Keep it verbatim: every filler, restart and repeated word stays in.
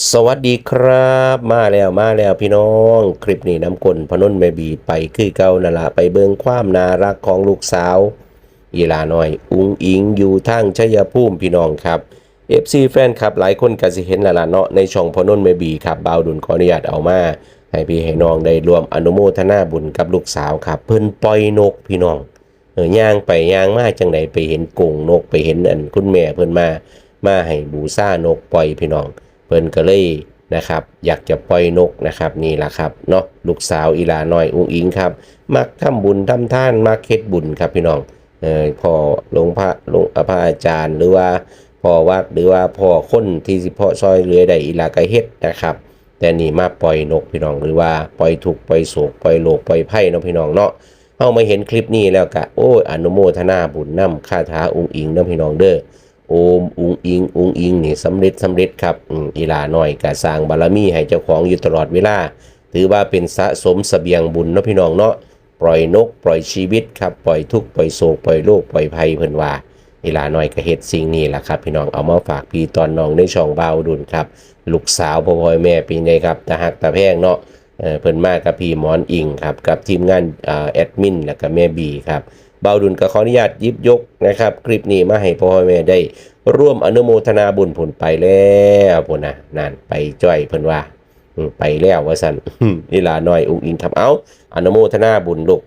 สวัสดีครับ มาแล้วมาแล้วพี่น้อง คลิปนี้นำก้นพ่อนนท์แม่บีไปคือเก่านั่นละ ไปเบิ่งความน่ารักของลูกสาวอีหล่าน้อยอุ๋งอิ๋งอยู่ทางชัยภูมิพี่น้องครับ เอฟซี แฟนคลับหลายคนก็สิเห็นแล้วล่ะเนาะ ในช่องพ่อนนท์แม่บีครับ บ่าวดุลขออนุญาตเอามา ให้พี่ให้น้องได้ร่วมอนุโมทนาบุญกับลูกสาวครับ เพิ่นปล่อยนกพี่น้อง เออย่างไปย่างมาจั่งใดไปเห็นกรงนก ไปเห็นอันคุณแม่เพิ่นมา มาให้บูชานกปล่อยพี่น้อง เพิ่นก็เลยนะครับ อยากจะปล่อยนกนะครับ นี่ล่ะครับเนาะ ลูกสาวอีหล่าน้อยอุ๋งอิ๋งครับ มักทำบุญทำทาน มักเฮ็ดบุญครับพี่น้อง เออ พ้อหลวงพระ หลวง พระอาจารย์ หรือว่าพ้อวัด หรือว่าพ้อคนที่สิพ้อซ่อยเหลือได้ อีหล่าก็เฮ็ดนะครับ แต่นี่มาปล่อยนกพี่น้อง หรือว่าปล่อยทุกข์ปล่อยโศก ปล่อยโรคปล่อยภัยเนาะพี่น้องเนาะ เฮามาเห็นคลิปนี้แล้วก็ โอ้ย อนุโมทนาบุญนำคาถาอุ๋งอิ๋งนำพี่น้องเด้อ โอมอุ๋งอิ๋งอุ๋งอิ๋งนี่สำเร็จสำเร็จครับ อืม อีหล่าน้อยก็สร้างบารมีให้เจ้าของอยู่ตลอดเวลา ถือว่าเป็นสะสมเสบียงบุญเนาะพี่น้องเนาะ ปล่อยนกปล่อยชีวิตครับ ปล่อยทุกข์ปล่อยโศก ปล่อยโรคปล่อยภัยเพิ่นว่า อีหล่าน้อยก็เฮ็ดสิ่งนี้ล่ะครับพี่น้อง เอามาฝากพี่ตอนน้องในช่องบ่าวดุลครับ ลูกสาวพ่อพ่อแม่เป็นไงครับ ตาฮักตาแพงเนาะ เอ่อ เพิ่นมากับพี่หมอนอิงครับ กับทีมงาน อ่า แอดมิน แล้วก็แม่บีครับ บ่าวดุลก็ขออนุญาตหยิบยกนะครับ คลิปนี้มาให้พ่อแม่ได้ร่วมอนุโมทนาบุญพุ้นไปแล้วพุ้นนะ นั่นไปจ้อยเพิ่นว่า อืม ไปแล้วว่าซั่น อีหล่าน้อยอุ๋งอิ๋งครับ เอ้า อนุโมทนาบุญลูก